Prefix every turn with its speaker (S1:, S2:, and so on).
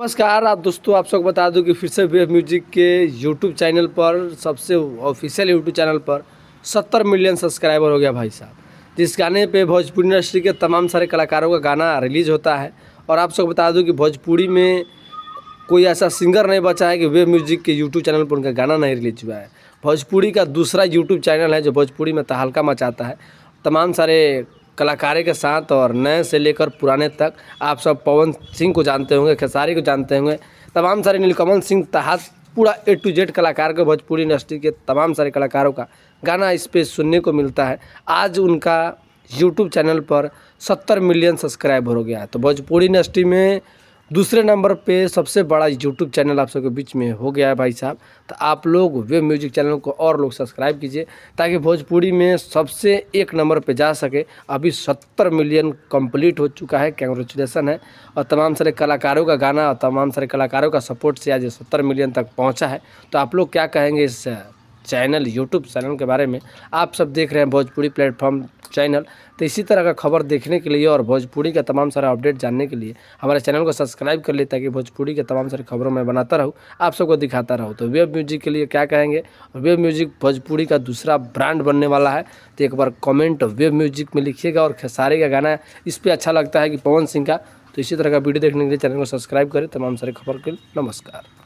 S1: नमस्कार आप दोस्तों, आप सबको बता दूं कि फिर से वेव म्यूजिक के यूट्यूब चैनल पर, सबसे ऑफिशियल यूट्यूब चैनल पर 70 मिलियन सब्सक्राइबर हो गया भाई साहब। जिस गाने पे भोजपुरी इंडस्ट्री के तमाम सारे कलाकारों का गाना रिलीज होता है। और आप सबको बता दूं कि भोजपुरी में कोई ऐसा सिंगर नहीं बचा है कि वेव म्यूजिक के यूट्यूब चैनल पर उनका गाना नहीं रिलीज हुआ है। भोजपुरी का दूसरा यूट्यूब चैनल है जो भोजपुरी में तहलका मचाता है तमाम सारे कलाकारों के साथ, और नए से लेकर पुराने तक। आप सब पवन सिंह को जानते होंगे, खेसारी को जानते होंगे, तमाम सारे नीलकमल सिंह तहत पूरा ए टू जेड कलाकार के, भोजपुरी इंडस्ट्री के तमाम सारे कलाकारों का गाना इस पे सुनने को मिलता है। आज उनका यूट्यूब चैनल पर 70 मिलियन सब्सक्राइबर हो गया है। तो भोजपुरी इंडस्ट्री में दूसरे नंबर पे सबसे बड़ा यूट्यूब चैनल आप सबके बीच में हो गया है भाई साहब। तो आप लोग वेव म्यूजिक चैनल को और लोग सब्सक्राइब कीजिए ताकि भोजपुरी में सबसे एक नंबर पे जा सके। अभी 70 मिलियन कंप्लीट हो चुका है, कंग्रेचुलेसन है। और तमाम सारे कलाकारों का गाना और तमाम सारे कलाकारों का सपोर्ट से आज 70 मिलियन तक पहुँचा है। तो आप लोग क्या कहेंगे इस चैनल, यूट्यूब चैनल के बारे में? आप सब देख रहे हैं भोजपुरी प्लेटफॉर्म चैनल। तो इसी तरह का खबर देखने के लिए और भोजपुरी का तमाम सारा अपडेट जानने के लिए हमारे चैनल को सब्सक्राइब कर ले, ताकि भोजपुरी के तमाम सारी खबरों मैं बनाता रहूँ, आप सबको दिखाता रहूँ। तो वेब म्यूजिक के लिए क्या कहेंगे? और वेब म्यूजिक भोजपुरी का दूसरा ब्रांड बनने वाला है। तो एक बार कमेंट वेब म्यूजिक में लिखिएगा। और खेसारी का गाना इस पर अच्छा लगता है कि पवन सिंह का? तो इसी तरह का वीडियो देखने के लिए चैनल को सब्सक्राइब करें तमाम सारे खबर के लिए। नमस्कार।